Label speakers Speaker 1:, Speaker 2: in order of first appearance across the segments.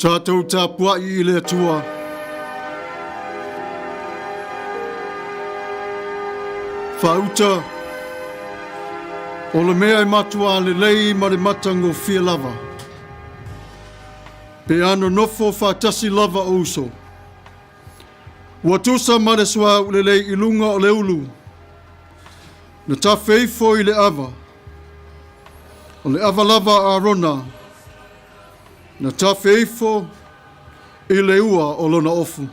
Speaker 1: Tatou tapuai i le Atua. Faauta, o le mea e matuā lelei ma le matagofie lava, pe a nonofo faatasi lava o uso. Ua tusa ma le suauu lelei i luga o le ulu, na tafe ifo i le ava, o le ava lava a Arona, na tafe ifo i le ua o lona ofu.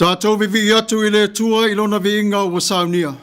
Speaker 1: Tatou vivii atu i le Atua i lona viiga ua saunia.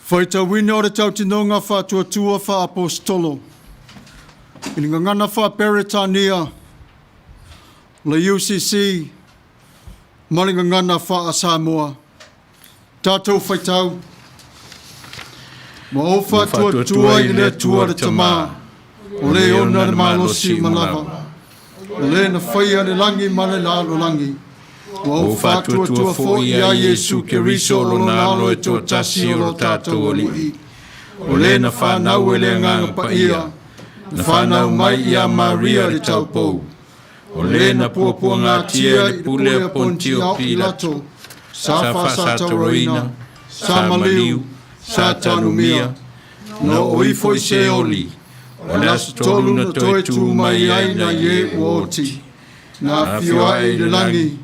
Speaker 1: Faitauina o le tautinoga faatuatua faaapostolo i le gagana faa-Peretania, le UCC ma le gagana faa-Samoa. Tatou faitau. Ma ou faatuatua i le Atua le Tama, o le ona le malosi uma lava, o le na faia le lagi ma le lalolagi. Ua ou faatuatua foi ia Iesu Keriso o lona alo e toatasi o lo tatou Alii, o le na fanau e le Agaga Paia, na fanau mai ia Maria le taupou, o le na puapuagatia i le pule a Pontio Pilato, sa faasatauaina, sa maliu, sa tanumia, na oo ifo i Seoli, o le aso tolu na toe tu mai ai nai e ua oti, na afio ae i le lagi,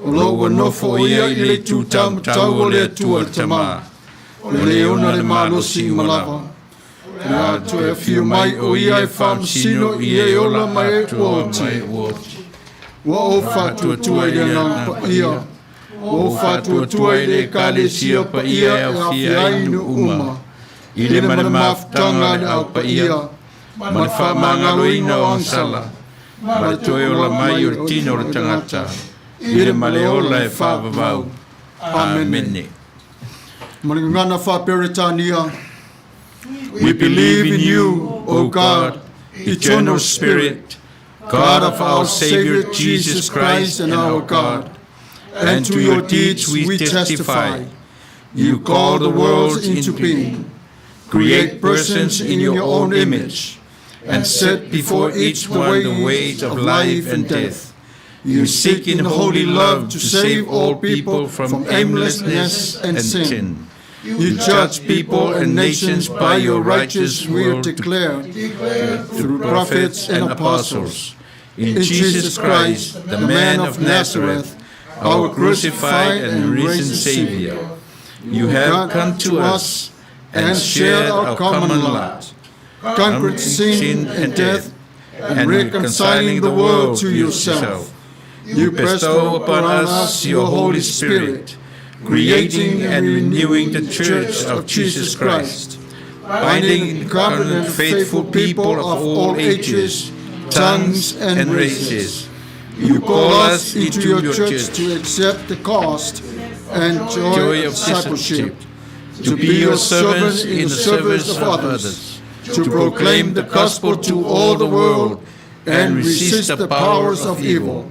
Speaker 1: o lo ua nofo o ia i le itu taumatau o le Atua le Tama, o le ona le malosi uma lava. O le a toe afio mai o ia e faamasino i e ola ma e ua oti. Ua ou faatuatua i le Agaga Paia, ua ou faatuatua i le Ekalesia paia e aofia ai nuu uma, i le ma le mafutaga a le Au Paia, ma le faamagaloina o agasala, ma le toe ola mai o le tino o le tagata, i le ma le ola e faavavau. Amene. Ma le gagana faa-Peretania. We believe in you, O God, eternal Spirit, God of our Savior Jesus Christ and our God, and to your deeds we testify. You call the worlds into being, create persons in your own image, and set before each one the ways of life and death. You seek in holy love to save all people from aimlessness and sin. You judge people and nations by your righteous will declared through prophets and apostles. In Jesus Christ, the man of Nazareth, our crucified and risen Savior, you have come to us and shared our common lot, conquered sin and death, and reconciling the world to yourself. You bestow upon us your Holy Spirit, creating and renewing the Church of Jesus Christ, binding in covenant faithful people of all ages, tongues, and races. You call us into your church to accept the cost and joy of discipleship, to be your servants in the service of others, to proclaim the gospel to all the world and resist the powers of evil,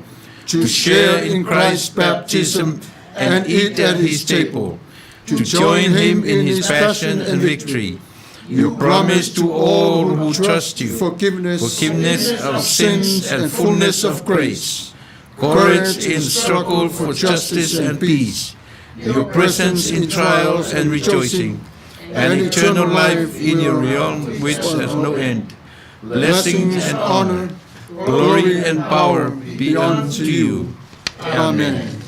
Speaker 1: to share in Christ's baptism and eat at his table, to join him in his passion and victory. You promise to all who trust you forgiveness, forgiveness of sins and fullness of grace, courage in struggle for justice and peace, your presence in trials and rejoicing, and eternal life in your realm which has no end. Blessings and honor, glory and power be unto you. Amen.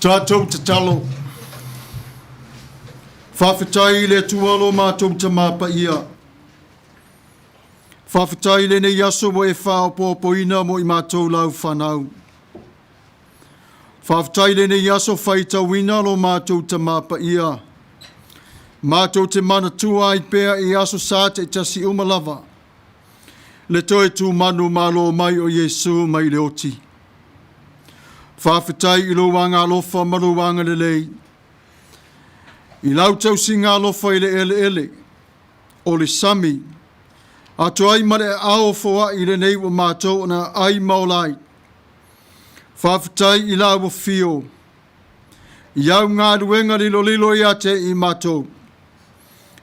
Speaker 1: Tatou tatalo. Faafetai i le Atua lo matou Tama Paia. Faafetai i lenei aso ua e faaopoopoina mo i matou lau fanau. Faafetai i lenei aso faitauina lo matou Tama Paia. Matou te manatua ai pea i aso sa taitasi uma lava. Le toe tumanu malo mai o Iesu mai le oti. Faafetai i lou agalofa ma lou agalelei. I lau tausiga alofa i le eleele, o le sami, atoa ai ma le aao foai lenei ua matou ona ai ma ola ai. Faafetai i lau afio, i au galuega lilolilo ia te i matou,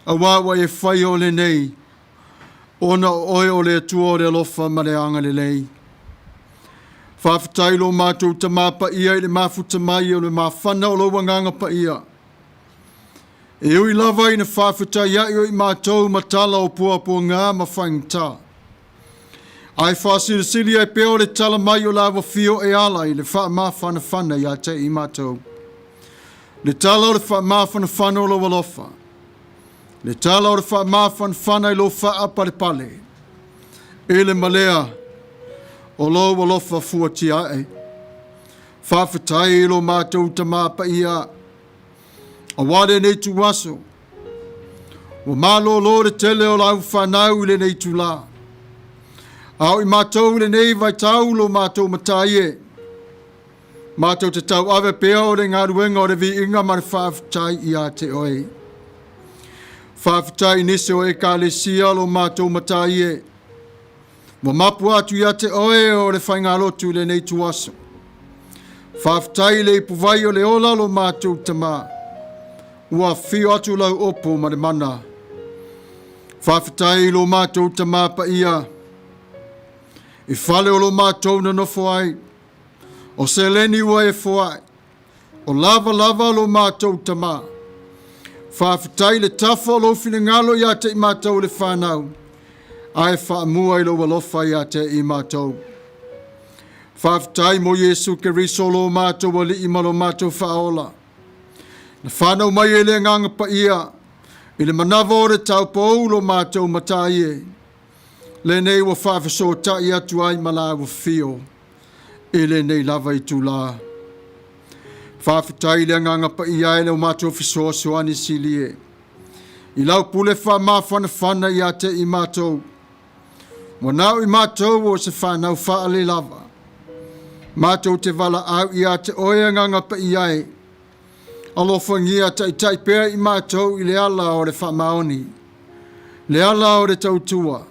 Speaker 1: auā ua e faia o lenei, ona o oe o le Atua o le alofa ma le agalelei. Faafetai lo matou Tama Paia i le mafuta mai o le mafana o lou Agaga Paia. E ui lava ina faafetai ai o i matou ma tala o puapuaga ma faigata, ae faasilisili ai pea o le tala mai o lau afio e ala i le faamafanafana ia te i matou. Le tala o le faamafanafana o lou alofa, le tala o le faamafanafana i lou faapalepale, i le malea o lou alofa fuatiae. Faafetai i lo matou Tama Paia. Auā lenei ituaso, ua malōlō le tele o lau fanau i lenei itulā. A o i matou i lenei vaitau lo matou Matai e, matou te tauave pea o le galuega o le viiga ma le faafetai ia te oe. Faafetai i nisi o Ekalesia lo matou Matai e, ua mapu atu ia te oe o le faigalotu i lenei ituaso. Faafetai i le ipuvai o le ola lo matou Tamā, ua afio atu lau opo ma le mana. Faafetai i lo matou Tamā paia, i fale o lo matou nonofo ai, o seleni ua e foai, o lava lava lo matou Tamā. Faafetai i le tafa o lou finagalo ia te i matou le fanau, ae faamua i lou alofa ia te i matou. Faafetai mo Iesu Keriso lo matou Alii ma lo matou Faaola. Na fanau mai e le Agaga Paia, i le manava o le taupou lo matou Matai e, lenei ua faafesootai atu ai ma la afio i lenei lava itulā. Faafetai i le Agaga Paia e le o matou fesoasoani sili e, i lau pule faamafanafana ia te i matou, ua nao i matou o se fanau faalelava. Matou te valaau ia te oe Agaga Paia e, alofagia taitai pea i matou i le ala o le faamaoni, le ala o le tautua,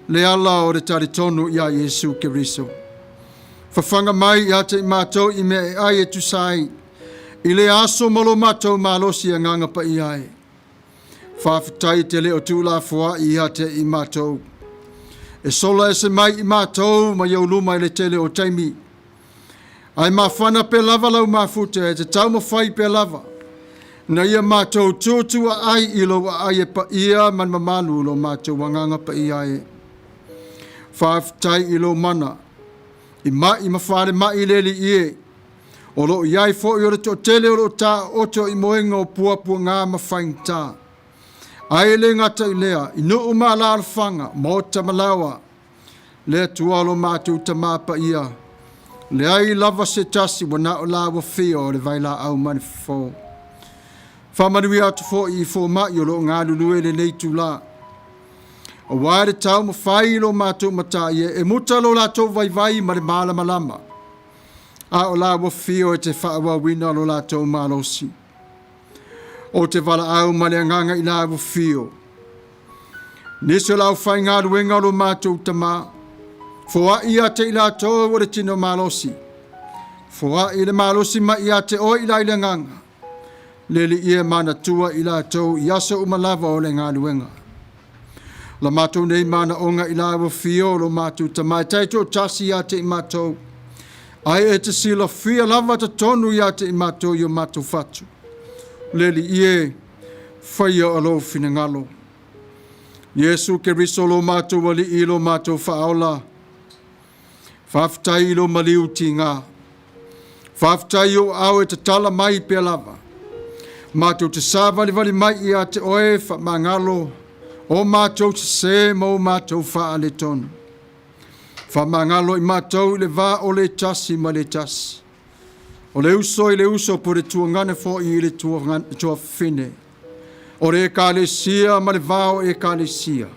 Speaker 1: le ala o le talitonu iā Iesu Keriso. Fafaga mai ia te i matou i mea e ai e tusa ai, i le aso ma lo matou malosi Agaga Paia e. Faafetai e te le o tuulafoai ia te i matou. E sola ese mai i matou mai ou luma i le tele o taimi. Ae mafana pea lava lau mafuta e te taumafai pea lava, na ia matou tutuaai i lou aai e paia ma le mamalu lo matou Agaga Paia e. Faafetai i lou mana, i mai ma falemai le Alii e, o lo o i ai foi o le toatele o lo o taooto i moega o puapuaga ma faigata. Ae le gata i lea, i nuu ma alaalafaga, maota ma laoa, le Atua o lo matou Tamā paia, leai lava se tasi ua na o la ua fia o le vailaau ma le fofo. Faamanuia atu foi i fomai o lo o galulue i lenei itulā, auā le taumafai i lo matou Matai e muta lo latou vaivai ma le malamalama, a o la ua fio e te faaauauina lo latou malosi. O te valaau ma le agaga i la ua fio, nisi o le aufaigaluega o lo matou Tamā, foai ia te i latou o le tino malosi, foai le malosi mai ia te oe i la i le agaga, le Alii e manatua i latou i aso uma lava o le galuega. La matou nei manaoga i la ua fio o lo matou Tamā e taitoatasi ia te i matou, ae e te silafia lava totonu ia te i matou i o matou fatu. Le Alii e, faia o lou finagalo. Iesu Keriso lo matou Alii lo matou Faaola, faafetai i lo maliu tiga. Faafetai i ou aao e tatala mai pea lava. Matou te savalivali mai ia te oe faamagalo o matou sesē ma o matou faaletonu. Faamagalo i matou i le va o le tasi ma le tasi, o le uso i le uso po o le tuagane foi i le tuafafine, o le Ekalesia ma le va o Ekalesia.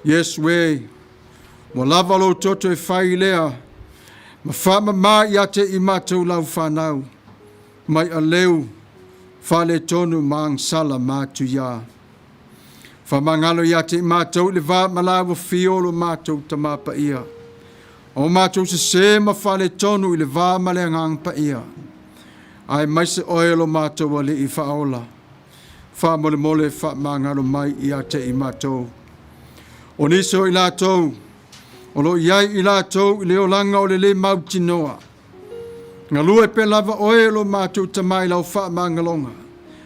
Speaker 1: Iesu e, ua lava lou toto e fai lea ma faamamā ia te i matou lau fanau, mai aleu, faaletonu ma agasala matuiā. Faamagalo ia te i matou i le va ma la ua fio lo matou Tamā paia, o matou sesē ma faaletonu i le va ma le Agaga Paia, aemaise oe lo matou Alii Faaola. Faamolemole faamagalo mai ia te i matou. O nisi o i latou, o lo o i ai i latou i le olaga o le lē mautinoa, galue pea lava oe lo matou Tamā i lau faamagaloga,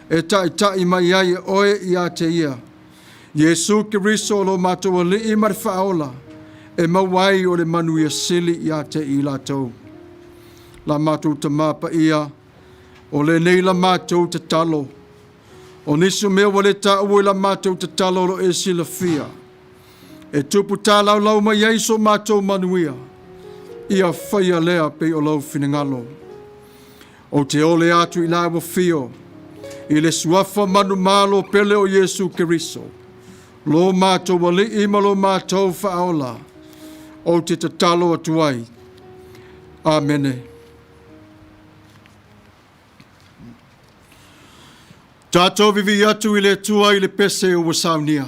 Speaker 1: e taitai mai ai e oe ia te ia, Iesu Keriso lo matou Alii ma le Faaola, e maua ai o le manuia sili ia te i latou. La matou Tamā paia, o lenei la matou tatalo, o nisi o mea ua le taua i la matou tatalo o lo e silafia, e tupu tālaulau mai ai so matou manuia, ia faia lea pei o lou finagalo. Ou te ole atu i la ua fio, I le suafa manumalo pele o Iesu Keriso, lo matou Alii ma lo matou Faaola, ou te tatalo atu ai. Amene. Tatou vivii atu i le Atua i le pese ua saunia.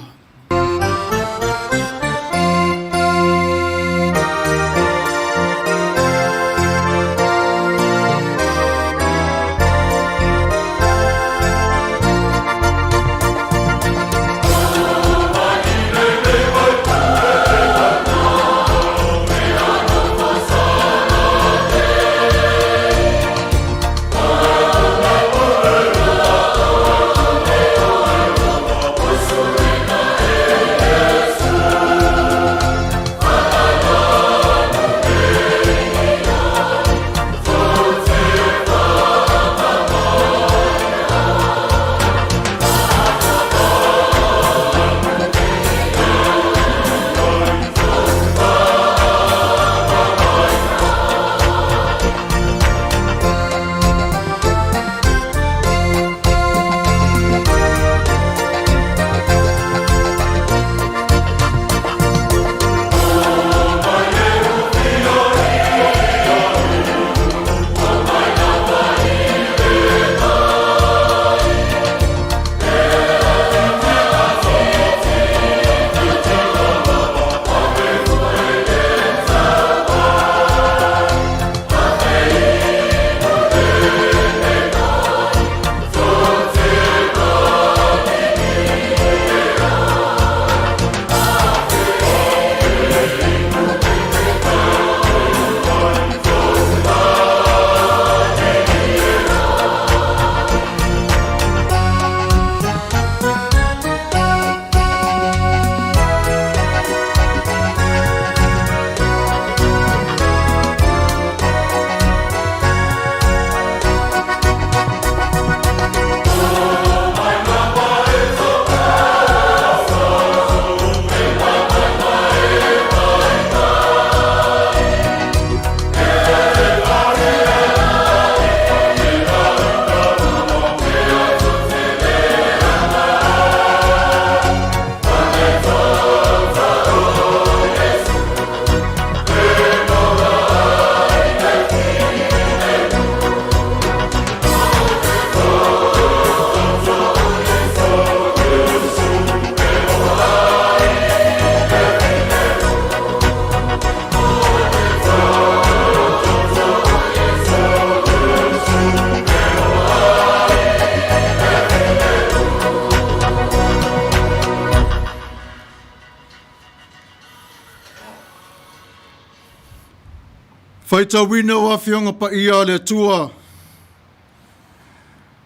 Speaker 1: Faitauina o Afioga Paia a le Atua,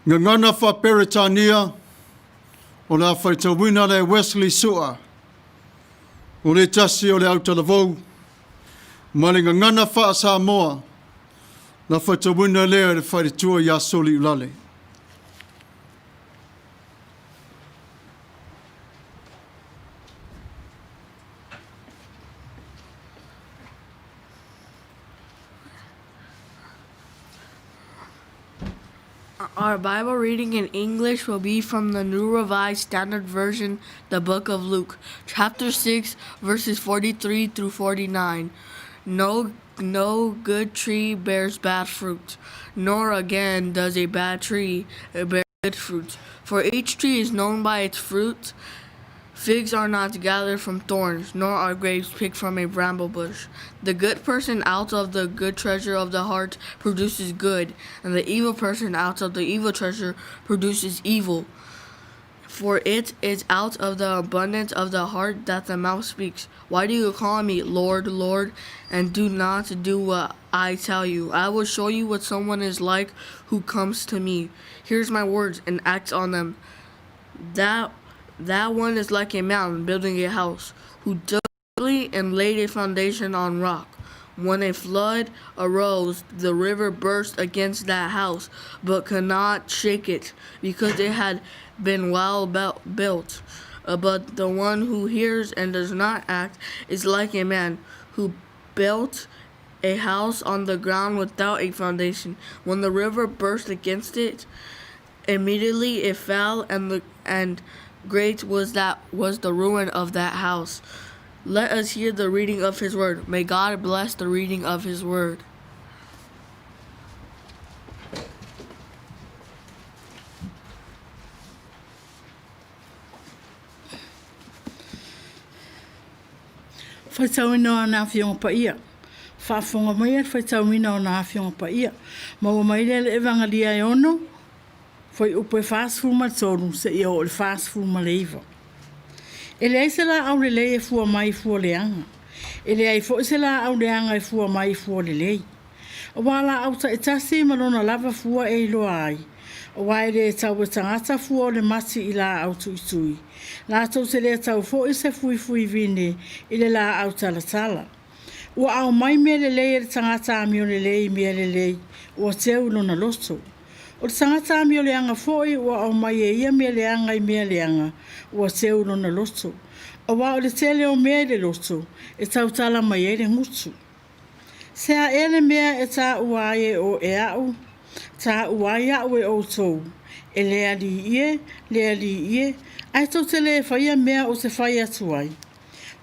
Speaker 1: Gagana Faa-Peretania, o le a faitauina le Wesley Sua, o le tasi o le autalavou, ma le Gagana Faa-Samoa, na faitauina lea e le faletua ia Soliulale.
Speaker 2: Our Bible reading in English will be from the New Revised Standard Version, the book of Luke, chapter 6, verses 43 through 49. No, no good tree bears bad fruit, nor again does a bad tree bear good fruit. For each tree is known by its fruit. Figs are not gathered from thorns, nor are grapes picked from a bramble bush. The good person out of the good treasure of the heart produces good, and the evil person out of the evil treasure produces evil. For it is out of the abundance of the heart that the mouth speaks. Why do you call me Lord, Lord, and do not do what I tell you? I will show you what someone is like who comes to me, hears my words, and acts on them. That that one is like a man building a house, who dug deeply and laid a foundation on rock. When a flood arose, the river burst against that house, but could not shake it, because it had been well built. But the one who hears and does not act is like a man who built a house on the ground without a foundation. When the river burst against it, Immediately it fell, and the and great was that was the ruin of that house. Let us hear the reading of his word. May God bless the reading of his word.
Speaker 3: Faitauina o ana Afioga Paia. Faafofoga mai le faitauina o ana Afioga Paia. Maua mai lea le Evangelia e ono, fuaiupu e 43 seia oo i le 49. E leai se laau lelei e fua mai i fua leaga, e leai foi se laau leaga e fua mai i fua lelei. Aua laau taitasi ma lona lava fua e iloa ai, aua e le tau e tagata fua o le mati i laau tuitui, latou te le tau foi se fuifuivine i le laau talatala. Ua aumai mea lelei e le tagata amio lelei i mea lelei ua teu i lona loto. O le tagata amioleaga foi ua aumai e ia mea leaga i mea leaga ua teu i lona loto, aua o le tele o mea i le loto e tautala mai ai le gutu. Se a ea le mea e taua ai e o e a'u, taua ai a'u e outou, e le Alii e, le Alii e, ae tou te lē faia mea ou te fai atu ai?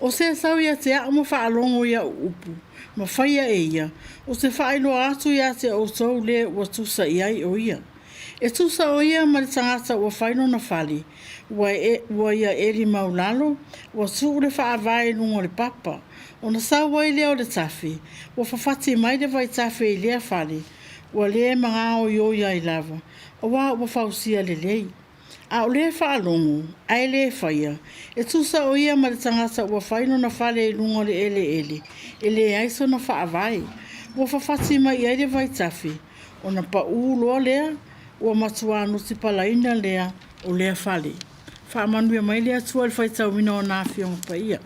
Speaker 3: O se sau ia te a'u ma faalogo i a'u upu, ma faia e ia, ou te faailoa atu ia te outou le ua tusa i ai o ia. E tusa o ia ma le tagata ua fai lona fale, ua, e, ua ia eli maulalo, ua tuu le faavae i luga o le papa. Ona sau ai lea o le tafe, ua fafati mai le vaitafe i lea fale, ua lē magaoioi ai lava, auā ua fausia lelei. A o lē faalogo, ae lē faia, e tusa o ia ma le tagata ua fai lona fale i luga o le eleele, e leai sona faavae. Ua fafati mai i ai le vaitafe, ona paū loa lea, ua matuā nutipalaina lea o lea fale. Faamanuia mai le Atua i le faitauina o ana Afioga Paia.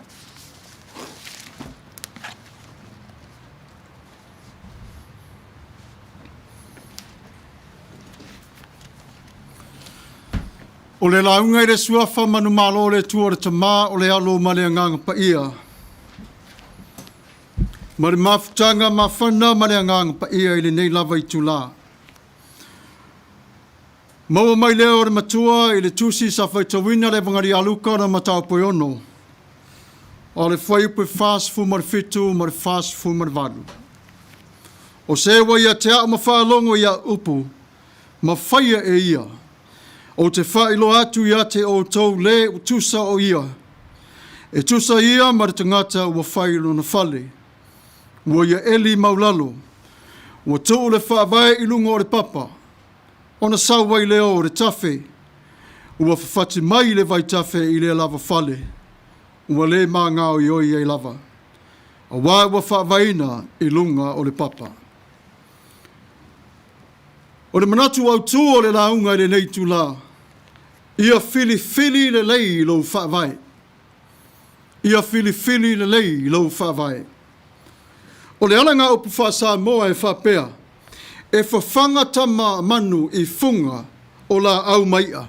Speaker 1: O le lauga i le Suafa manumalo o le Atua o le Tama, o le Alo ma le Agaga Paia. Ma le mafutaga mafana ma le Agaga Paia i lenei lava itula. Maua mai lea o le Matua i le Tusi sa faitauina le Evangelia a Luka ona mataupu e ono, o le fuaiupu e 47 ma le 48. O se ua ia te a'u ma faalogo i a'u upu, ma faia e ia, ou te faailoa atu ia te outou le ua tusa o ia, e tusa ia ma le tagata ua fai lona fale, ua ia eli maulalo, ua tuu le faavae i luga o le papa, ona sau ai lea o le tafe, ua fafati mai le vaitafe i lea lava fale, ua le magaoioi ai lava, auā ua faavaeina i luga o le papa. O le manatu autū o le lauga i lenei itulā, ia filifili lelei lou faavae. Ia filifili lelei lou faavae. O le ala upu faa-Samoa e faapea, e fafaga tama a manu i fuga o laau ma i'a,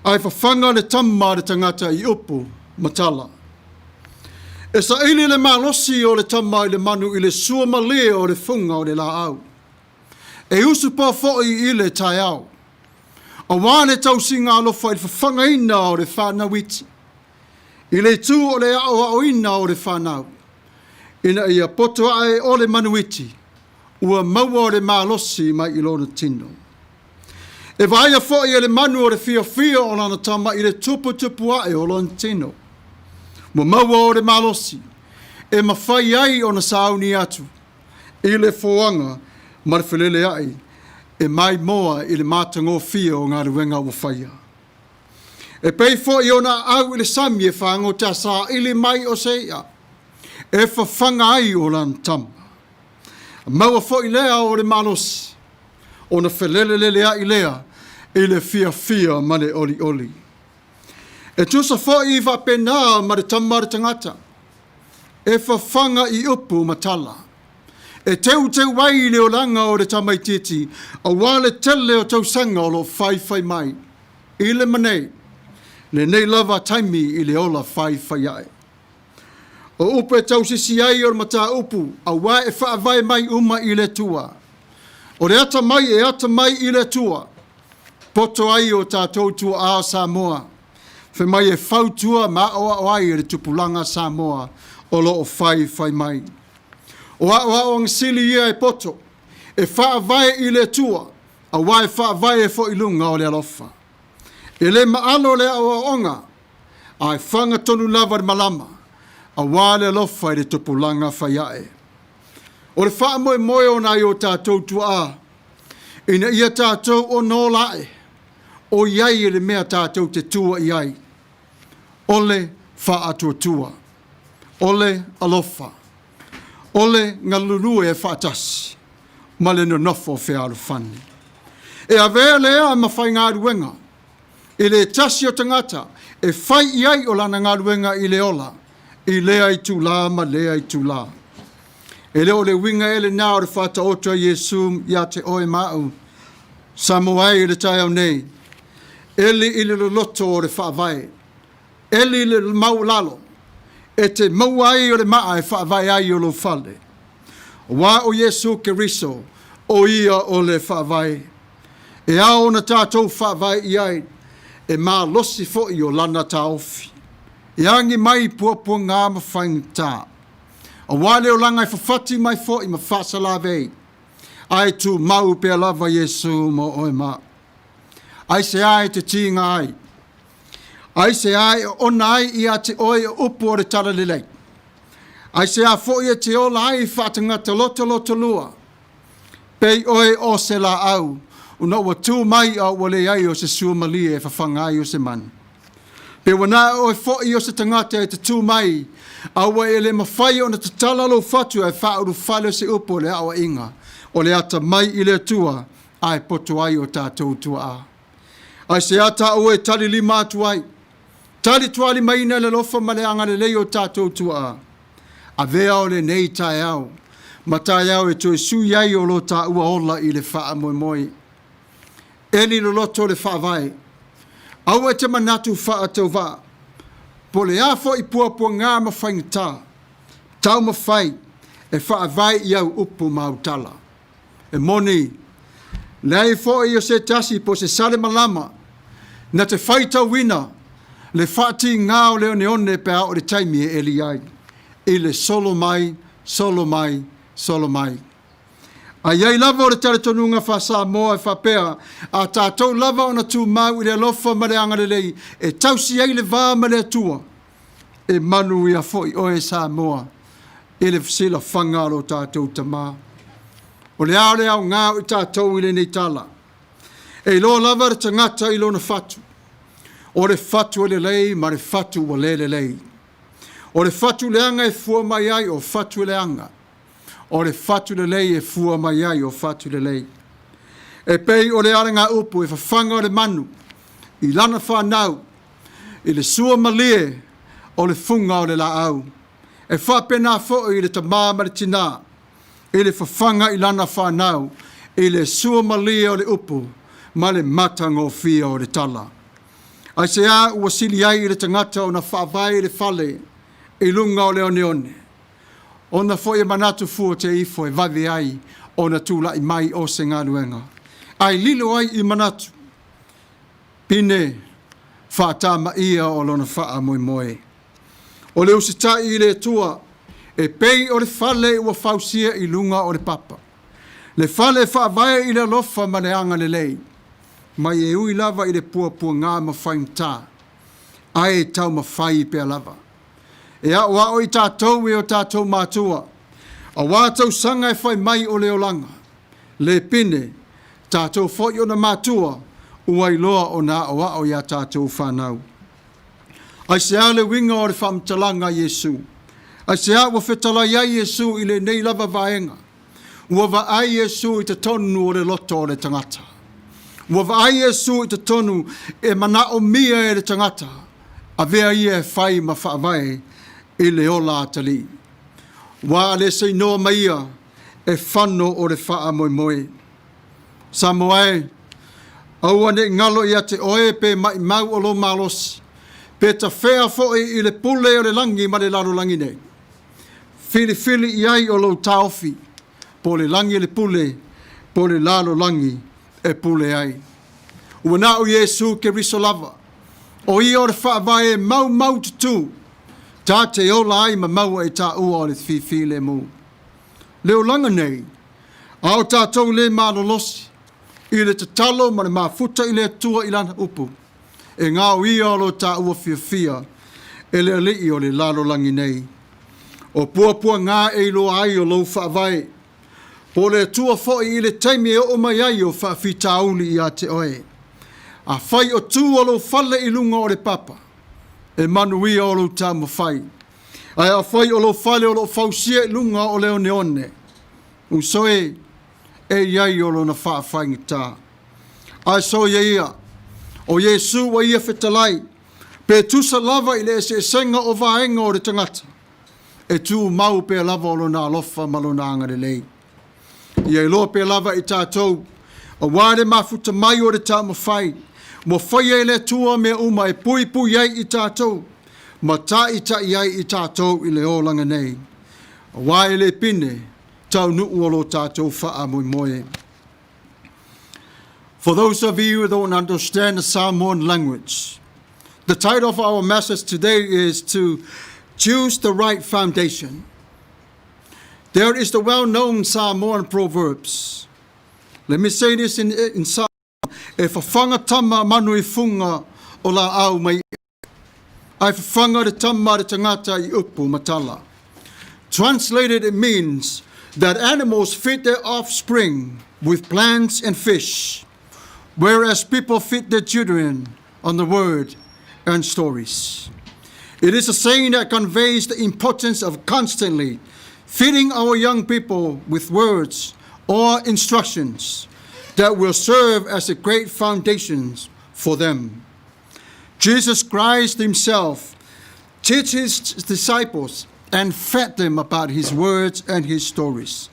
Speaker 1: ae fafaga le tama a le tagata i upu ma tala. E saili le malosi o le tama i le manu i le suamalie o le fuga o le laau. E usupo foi i le taeao, auā le tausiga alofa i le fafagaina o le fanau iti, i le itu o le aoaoina o le fanau, ina ia poto ae o le manu iti, ua maua o le malosi mai i lona tino. E vaaia foi e le manu o le fiafia o lana tama i le tuputupu ae o lona tino. Ua maua o le malosi e mafai ai ona sauni atu i le foaga ma le feleleai e maimoa i le matagofie o galuega ua faia. E pei foi ona aau i le sami e fagota saili mai o se i'a e fafaga ai o lana tama. Maua foi lea o le malosi, ona felelelelea'i lea i le fiafia ma le olioli. E tusa foi faapena ma le tama a le tagata, e fafaga i upu ma tala. E teuteu ai le olaga o le tamaitiiti, auā le tele o tausaga o lo o faifai mai i le manei, lenei lava taimi i le ola faifai ae. O upu e tausisi ai o le mataupu, auā e faavae mai uma i le Atua. O le atamai e atamai i le Atua. Poto ai o tātou tua'a o Samoa, fai mai e fautua ma aʻoaʻo ai le tupulaga Samoa o lo o faifai mai. O aʻoaʻoga sili ia e poto, e faavae i le Atua, auā e faavae foi i luga o le alofa. E le maalo le aʻoaʻoga, ae faga tonu lava le malama, auā le alofa i le tupulaga fai aʻe. O le faamoemoe o nai o tātou tua'a, ina ia tātou ona ola aʻe, o i ai le mea tātou te tua i ai, o le faatuatua, o le alofa, o le galulue faatasi ma le nonofo fealofani. E avea lea ma faigaluega i le tasi o tagata e fai i ai o lana galuega i le ola, i lea itulā ma lea itulā. E le o le uiga ea lenā o le faataoto a Iesu ia te oe ma a'u, Samoa e i le taeao nei, eli i le loloto o le faavae, eli i le maualalo, e te maua ai o le maa e faavae ai o lou fale. Auā o Iesu Keriso, o ia o le faavae. E ao ona tātou faavae i ai, e malosi foi o lana taofi. E agi mai i puapuagā ma faigata. Auā le olaga e fafati mai foi ma faasalavei, ae tumau pea lava Iesu mo oe ma a'u. Aisea e te tiga ai? Aisea e oona ai ia te oe o upu o le talalelei? Aisea foi e te ola ai faatagata lotolotolua? Pei oe o se laau, ona ua tu mai a ua leai o se suamalie e fafaga ai o se manu. Pe ua na oe foi o se tagata e te tu mai, a ua e le mafai ona tatala lou fatu ae faaulufale o se upu o le aoaiga, o le atamai i le Atua, ae poto ai o tātou tuaa. Aisea tāua e tali lima atu ai? Tali tualimaina le alofa ma le agalelei o tātou tuaa. Avea o lenei taeao, ma taeao e toe sui ai o lo tāua ola i le faamoemoe. Eli loloto le faavae. Aua e te manatu faatauvaa. Po o le a foi puapuagā ma faigata, taumafai e faavae i au upu ma au tala. E moni, leai foi o se tasi po o se sale malama na te faitauina le faatigā o le oneone pe a oo i le taimi e eli ai, i le solo mai, solo mai, solo mai. A i ai lava o le talitonuga faa-Samoa e faapea, a tatou lava ona tumau i le alofa ma le agalelei e tausi ai le va ma le Atua, e manuia foi oe Samoa i le silafaga a lo tatou Tama. O le a le aoga o i tatou i lenei tala? E iloa lava le tagata i lona fatu. O le fatu e lelei ma le fatu ua le lelei. O le fatu leaga e fua mai ai o fatu leaga. O le fatu lelei e fua mai ai o fatu lelei. E pei o le alagaupu e fafaga o le manu i lana fanau i le sua malie o le fuga o le laau. E faapena foi i le tamā ma le tinā i le fafaga i lana fanau i le sua malie o le upu ma le matagofie o le tala. Aisea ua sili ai i le tagata ona faavae i le fale i luga o le oneone, ona foi e manatu fua te ifo e vave ai ona tulai mai o se galuega, ae lilo ai i manatu pine faatamaia o lona faamoemoe. O le usitai i le Atua e pei o le fale ua fausia i luga o le papa, le fale e faavae i le alofa ma le agalelei, mai e ui lava i le puapuagā ma faigata, ae taumafai pea lava. E aʻoaʻo i tatou e o tatou matua, auā tausaga e fai mai o le olaga, le pine, tatou foi ona matua, ua iloa ona aʻoaʻo iā tatou fanau. Aisea le uiga o le faamatalaga a Iesu? Aisea ua fetalai ai Iesu i lenei lava vaega? Ua vaai Iesu i totonu o le loto o le tagata. Ua vaai Iesu i totonu e manaomia e le tagata, avea ia e fai ma faavae i le ola atalii. Ua a le seinoa mai ia e fano o le faamoemoe. Samoa e, aua ne i galo ia te oe pe maimau o lou malosi, pe tafea foi i le pule o le lagi ma le lalolagi nei. Filifili i ai o lou taofi, po o le lagi le pule, po o le lalolagi e pule ai. Ua na o Iesu Keriso lava. O ia o le faavae e maumaututu ta te ola ai ma maua e taua o le fifilemu. Le olaga nei, a o tatou le malolosi i le tatalo ma le mafuta i le Atua i lana upu, e gao ia o lo taua fiafia e le alii o le lalolagi nei. O puapuaga e iloa ai o lou faavae, po o le Atua foi i le taimi e oo mai ai o faafitauli ia te oe. Afai o tu o lou fale i luga o le papa, e manuia o lou taumafai. Ae afai o lou fale o loo fausia i luga o le oneone, uso e, e i ai o lona faafaigata. Ae soia ia, o Iesu ua ia fetalai, pe tusa lava i le eseesega o vaega o le tagata, e tumau pea lava o lona alofa ma lona agalelei. Ia iloa pea lava e tatou, auā le mafuta mai o le taumafai, ua faia e le Atua mea uma e puipui ai i tatou, ma taita'i ai i tatou i le olaga nei. Auā e le pine, taunuu o lo tatou faamoemoe. For those of you who don't understand the Samoan language, the title of our message today is to choose the right foundation. There is the well-known Samoan proverbs. Let me say this in Samoan. E fafaga tama manu i fuga o laau maii'a. Ae fafaga le tama a le tagata i upu ma tala. Translated, it means that animals feed their offspring with plants and fish, whereas people feed their children on the word and stories. It is a saying that conveys the importance of constantly feeding our young people with words or instructions that will serve as a great foundations for them. Jesus Christ himself teach his disciples and fed them about his words and his stories.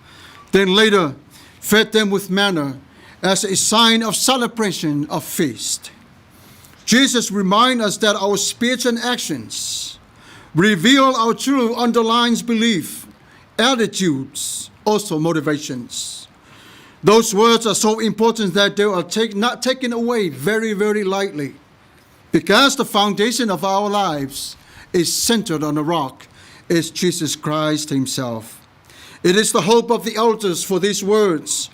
Speaker 1: Then later, fed them with manna as a sign of celebration of feast. Jesus reminds us that our speech and actions reveal our true underlying belief, attitudes, also motivations. Those words are so important that they are not taken away very, very lightly, because the foundation of our lives is centered on the rock, is Jesus Christ Himself. It is the hope of the elders for these words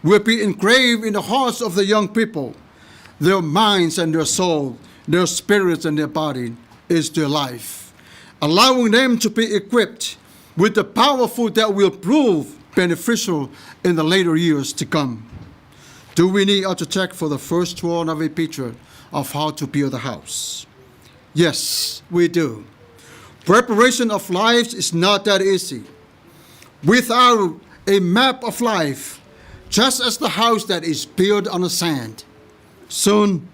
Speaker 1: will be engraved in the hearts of the young people. Their minds and their soul, their spirits and their body is their life, allowing them to be equipped with the powerful that will prove beneficial in the later years to come. Do we need architect for the first drawn of a picture of how to build a house? Yes, we do. Preparation of lives is not that easy. Without a map of life, just as the house that is built on the sand, soon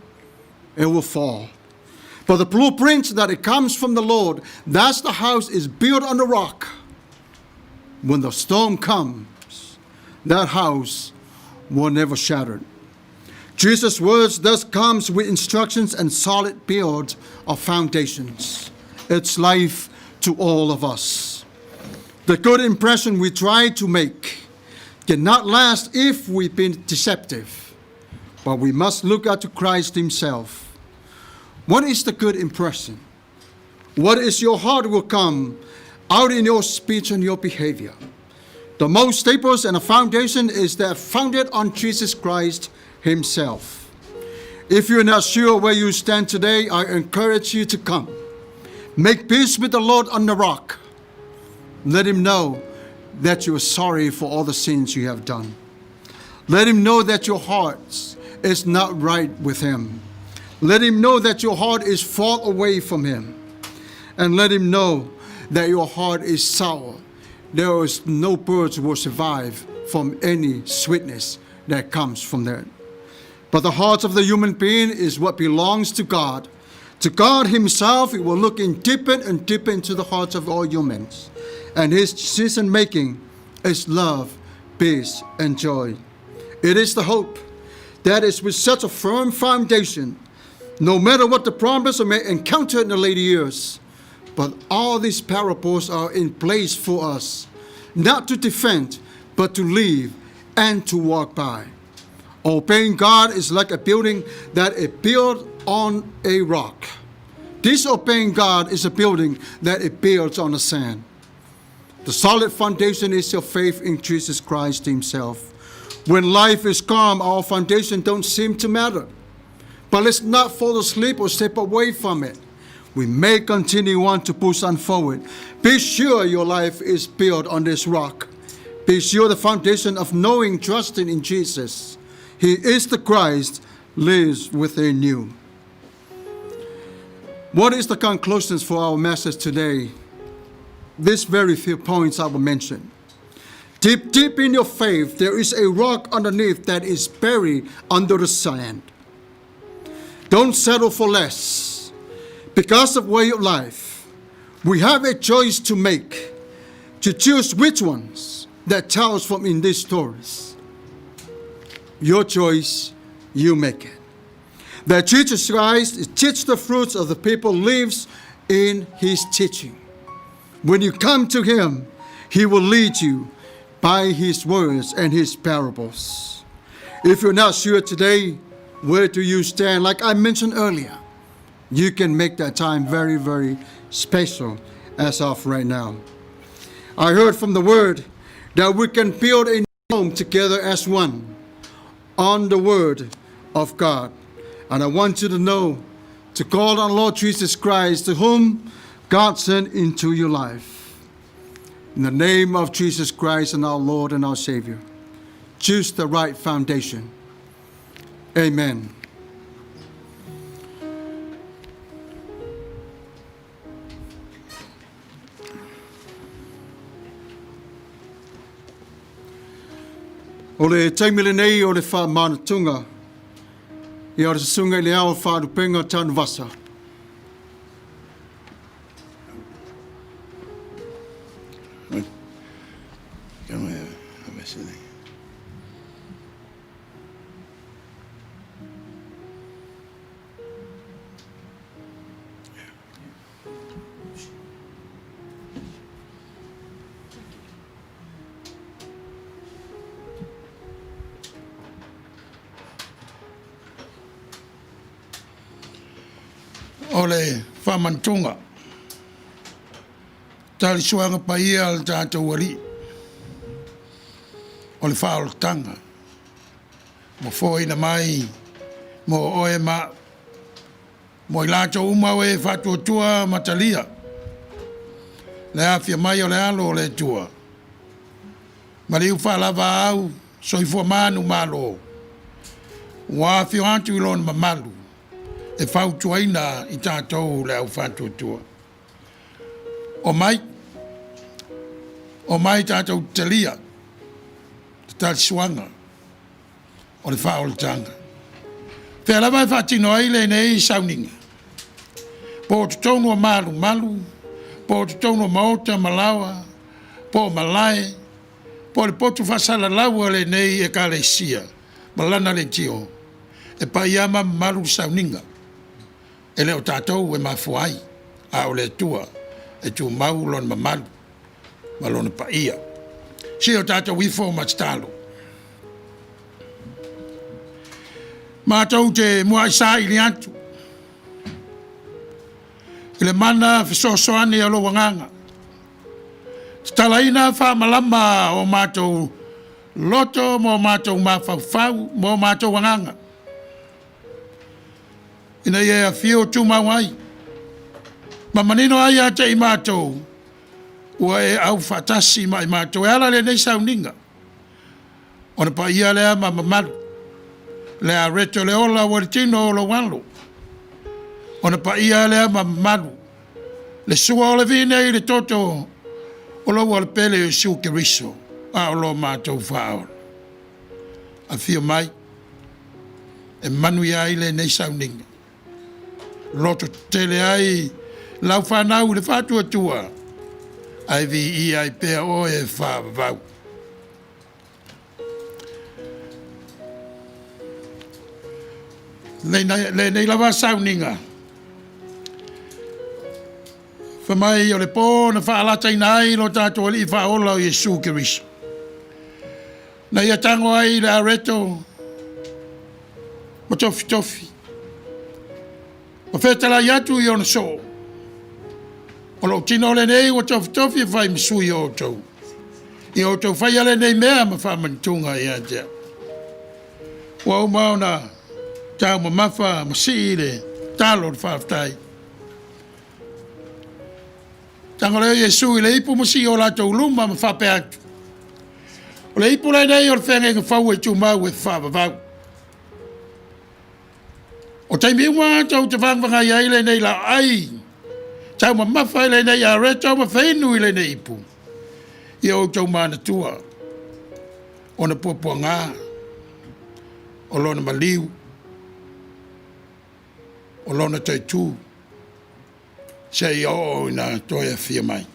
Speaker 1: it will fall. But the blueprint that it comes from the Lord, that's the house is built on the rock. When the storm comes, that house will never shatter. Jesus' words thus comes with instructions and solid build of foundations. It's life to all of us. The good impression we try to make cannot last if we've been deceptive, but we must look at Christ Himself. What is the good impression? What is your heart will come out in your speech and your behavior. The most staples and the foundation is that founded on Jesus Christ Himself. If you're not sure where you stand today, I encourage you to come. Make peace with the Lord on the rock. Let Him know that you are sorry for all the sins you have done. Let Him know that your heart is not right with Him. Let Him know that your heart is far away from Him. And let Him know that your heart is sour. There is no birds will survive from any sweetness that comes from there. But the heart of the human being is what belongs to God. To God Himself, He will look in deeper and deeper into the hearts of all humans. And His decision making is love, peace, and joy. It is the hope that is with such a firm foundation, no matter what the problems we may encounter in the later years. But all these parables are in place for us, not to defend, but to live and to walk by. Obeying God is like a building that is built on a rock. Disobeying God is a building that it builds on the sand. The solid foundation is your faith in Jesus Christ Himself. When life is calm, our foundation don't seem to matter. But let's not fall asleep or step away from it. We may continue on to push on forward. Be sure your life is built on this rock. Be sure the foundation of knowing, trusting in Jesus. He is the Christ, lives within you. What is the conclusions for our message today? These very few points I will mention. Deep, deep in your faith, there is a rock underneath that is buried under the sand. Don't settle for less. Because of way of life, we have a choice to make, to choose which ones that tells from in these stories. Your choice, you make it. That Jesus Christ teach the fruits of the people lives in his teaching. When you come to him, he will lead you by his words and his parables. If you're not sure today, where do you stand? Like I mentioned earlier, you can make that time very, very special as of right now. I heard from the word that we can build a home together as one on the word of God. And I want you to know to call on Lord Jesus Christ, to whom God sent into your life. In the name of Jesus Christ and our Lord and our Savior, choose the right foundation. Amen. O le taimi lenei o le whaamanatunga ia o le susunga i le ao whaarupenga Tanuvasa.
Speaker 4: O le faamanatuga, talisuaga paia a le tatou Alii, o le faaolataga ua foaina mai mo oe ma a'u, mo i latou uma o e faatuatua ma talia le aafia mai o le Alo o le Atua, ma le iu faalavaau soifua manumalo, ua afio atu i lona mamalu e fautuaina i tatou le au faatuatua. Omai, omai tatou talia le talisuaga o le faaolataga. Fea lava e faatino ai lenei sauniga, po o totonu o malumalu, po o totonu o maota ma laoa, po o malae, po o le potu faasalalau a lenei Ekalesia ma lana leitio, e paia ma mamalu le sauniga. E le o tatou e mafua ai, a o le Atua e tumau lona mamalu ma lona paia. Se o tatou ifo ma tatalo. Matou te muai saili atu i le mana fesoasoani a lou agaga. Tatalaina faamalama o matou loto ma o matou mafaufau ma o matou agaga, ina ia e afio tumau ai ma manino ai ia te i matou ua e aufaatasi ma i matou e ala lenei sauniga, ona paia lea ma mamalu, le areto le ola ua i le tino o lou alo, ona paia lea ma mamalu, le sua o le vine i le toto o lou Alopele o Iesu Keriso, a o lo matou Faaola. Afio mai e manuia ai lenei sauniga, loto tetele ai lau fanau i le faatuatua, ae viia ai pea oe e faavavau. Lenei lava sauniga, fai mai o le po na faalataina ai lo tatou Alii Faaola o Iesu Keriso, na ia tago ai le areto. Ma tofitofi. Ma fetalai atu i ona soo. O lou tino lenei ua tofitofi e fai ma sui o outou. Ia outou faia lenei mea ma faamanatuga ia te au. Ua uma ona taumamafa ma sii le talo o le faafetai. Tago lea o Iesu i le ipu ma sii o latou luma ma faapea atu, O le ipu lenei o le feagaiga fou e tumau e faavavau. O taimi uma tou te vagavagai ai lenei laai, taumamafa i lenei areto ma feinu i lenei ipu, ia outou manatua ona puapuaga o lona maliu, o lona toetū, seia oo ina toe afio mai.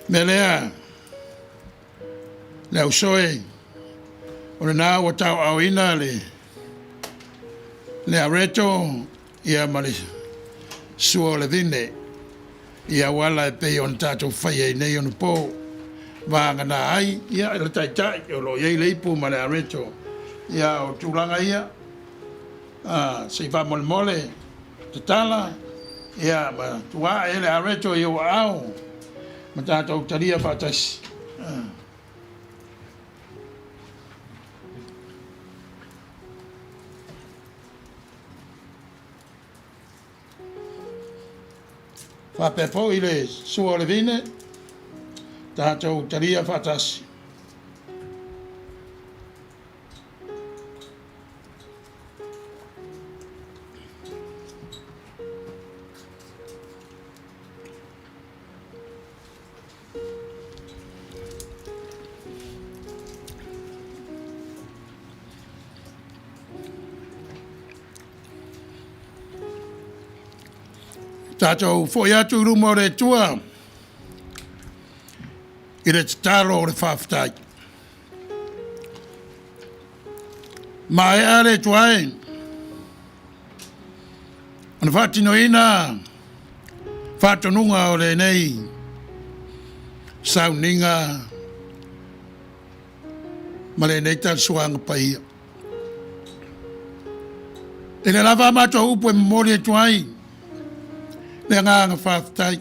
Speaker 4: Mea lea, le auso e, o lena ua tauaaoina le, le areto ia ma le sua o le vine i auala e pei ona tatou faia i nei onapo. Vagana ai, ia, le taitai o lo o i ai le ipu ma le areto. Ia, o tulaga ia, se i faamolemole, tatala, ia, ma tua ae le areto i ou aao, ma tatou talia faatasi. Faapea foi le sua o le vine, tatou talia faatasi. Tatou foi atu i luma o le Atua i le tatalo o le faafetai. Maea le Atua e ona faatinoina faatonuga o lenei sauniga ma lenei talisuaga paia. E le lava a matou upu e momoli atu ai le agaga faafetai.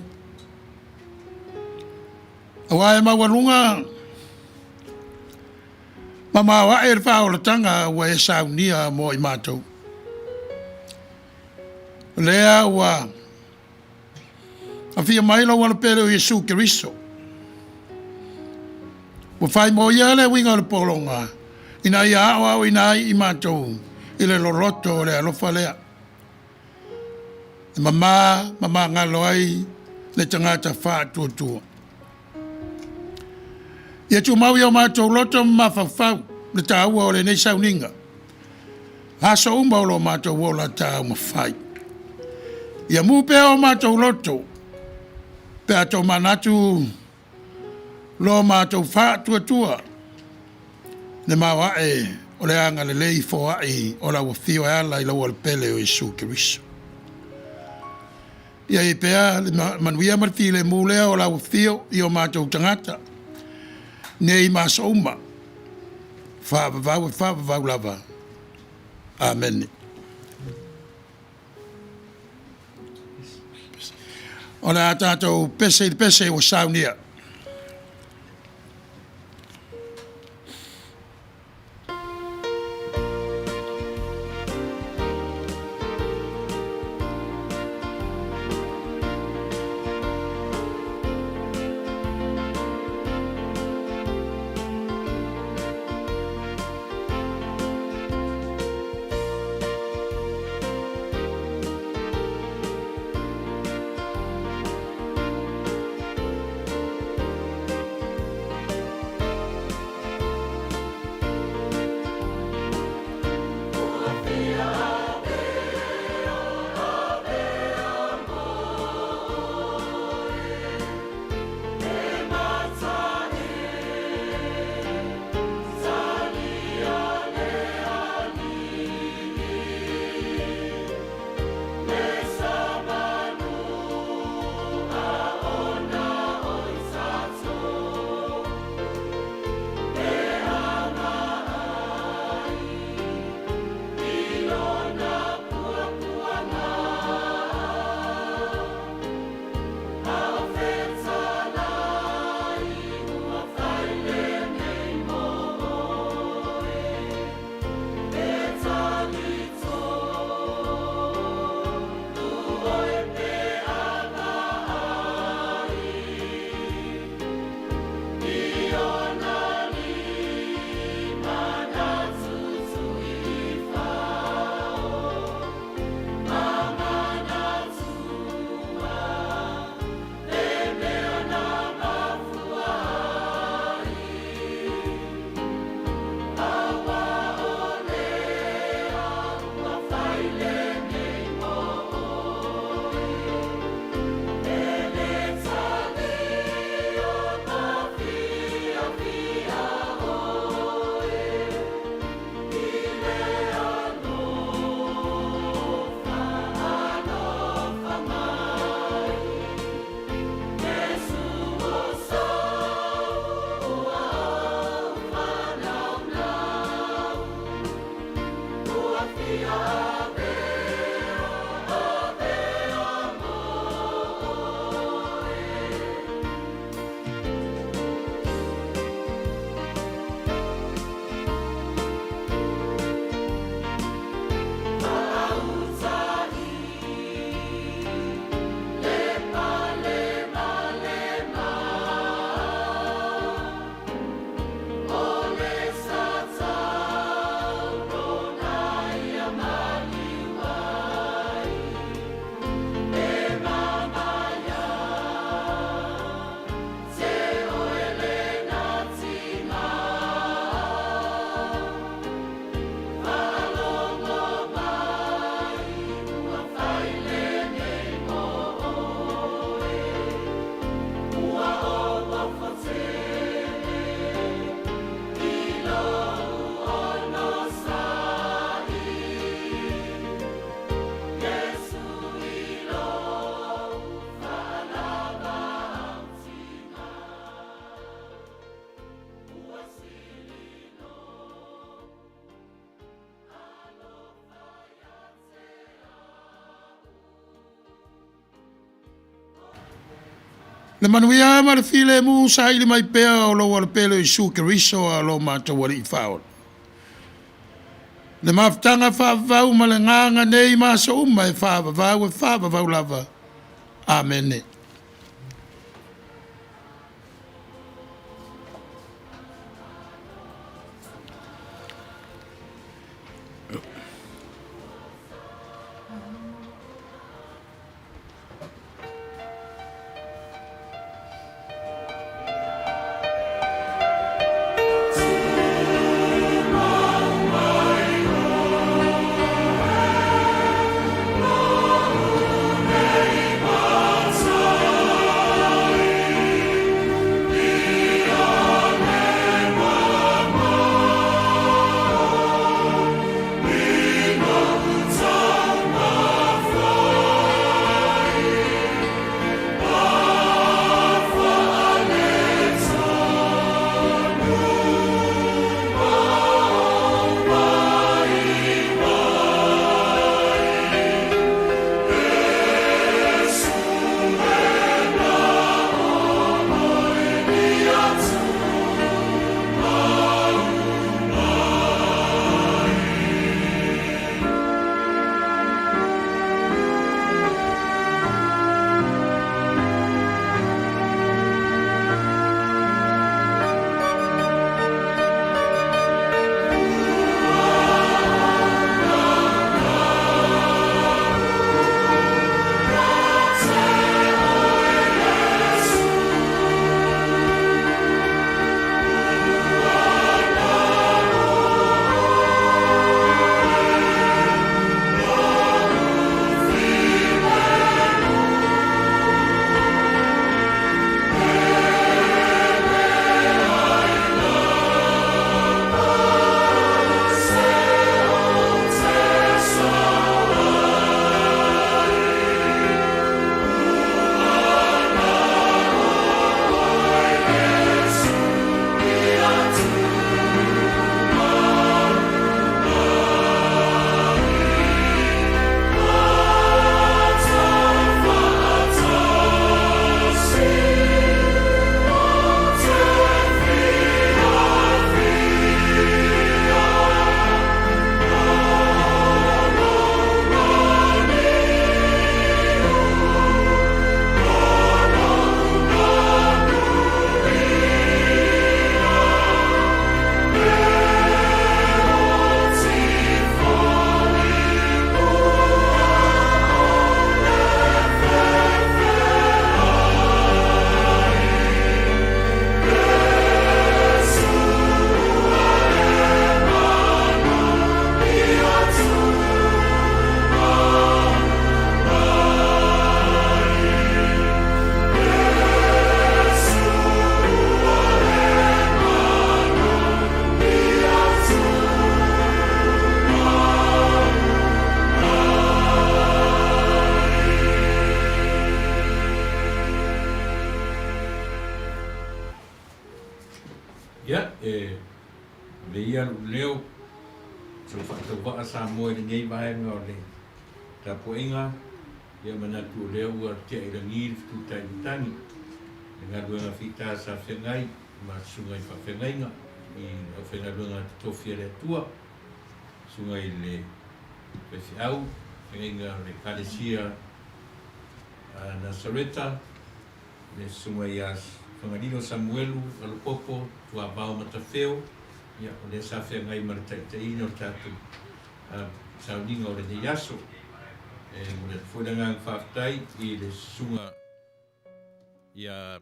Speaker 4: Aua e maualuga ma maoae le faaolataga ua e saunia mo i matou. O lea ua afio mai lou Alopele o Iesu Keriso. Ua fai mo ia le uiga o le pologa, ina ia aoaoina ai i matou i le loloto o le alofa lea. E mama ma magalo ai le tagata faatuatua. Ia tumau i o matou loto ma mafaufau le taua o lenei sauniga, aso uma o lo matou ola taumafai. Ia mu pea o matou loto, pe a tomanatu lo matou faatuatua, le maoae o le agalelei foai o lau afio e ala i lau Alopele o Iesu Keriso. Ia i ai pea le manuia ma le filemu lea o lau afio i o matou tagata, nei ma aso uma, faavavau e faavavau lava. Amene. O le a tatou pese i le pese ua saunia. Le manuia ma le filemu saili mai pea o lou Alopele o Iesu Keriso a lo matou Alii Faaola. Le mafutaga faavavau ma le gaga nei ma aso uma e faavavau e faavavau lava. Amene.
Speaker 5: Ia, e ave ia lou leo se ua faatauvaa Samoa i lenei vaega o le tapuaiga, ia manatu o lea ua tea i lagi le fetutai matagi, le galuega fita sa feagai ma susuga i faafeagaiga i le aufaigaluega totofi a le Atua, susuga i le faifeau, feagaiga o le Ekalesia a Nasareta, le Susuga ia Fagalilo Samuelu Alopopo Tuavao Matafeo, ia, o lea sa feagai ma le taitaiina o le tatou sauniga o lenei aso. E momoli atu foi le agaga faafetai i le Susuga ia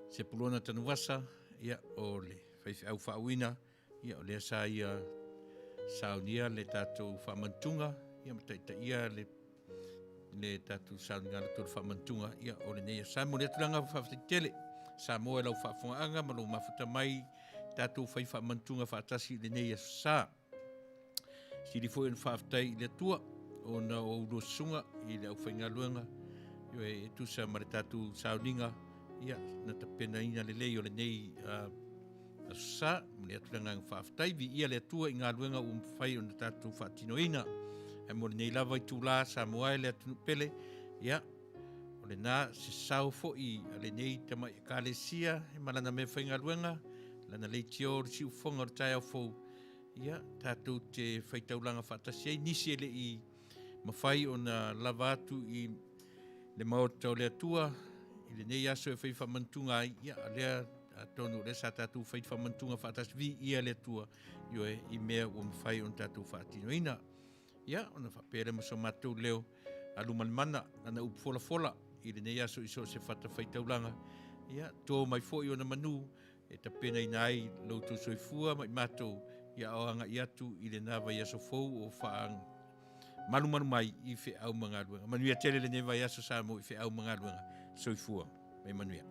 Speaker 5: Sepulona Tanuvasa, ia, o le faifeau faauuina, ia, o lea sa ia saunia le tatou faamantuga, ia, ma taitaia le le tatou sauniga loto o le faamantuga, ia, o lenei aso. Sa momoli atu le agaga faafetai tele Samoa i lau faafofogaaga ma lou mafuta mai tatou fai faamantuga faatasi i lenei aso sa. Sili foi ona faafetai i le Atua ona o ulua susuga i le aufaigaluega e tusa ma le tatou sauniga, ia, na tapenaina lelei o lenei aso sa. Momoli atu le agaga faafetai, viia le Atua i galuega ua mafai ona tatou faatinoina. Ae mo lenei lava itula Samoa e le atunuu pele, ia, O lena se sao foi a lenei tamai Ekalesia ma lana meafaigaluega, lana leitio o le siufofoga o le taeao fou, ia, tatou te faitaulaga faatasi ai nisi e le i mafai ona lava atu i le maota o le Atua i lenei aso e fai faamantuga ai, ia, a lea atonu o lea sa tatou fai faamantuga faatasi, viia le Atua, ioe, i mea ua mafai ona tatou faatinoina. Ia, ona faapea lea ma so matou leo, a Lumalimana, lana upu folafola i lenei aso i so o se fatafaitaulaga, ia, to mai foi ona manu e tapenaina ai lo outou soifua ma i matou, ia o agai atu i lena vaiaso fou o faamalumalu mai i feau ma galuega. Manuia tele lenei vaiaso Samoa i feau ma galuega. Soifua ma ia manuia.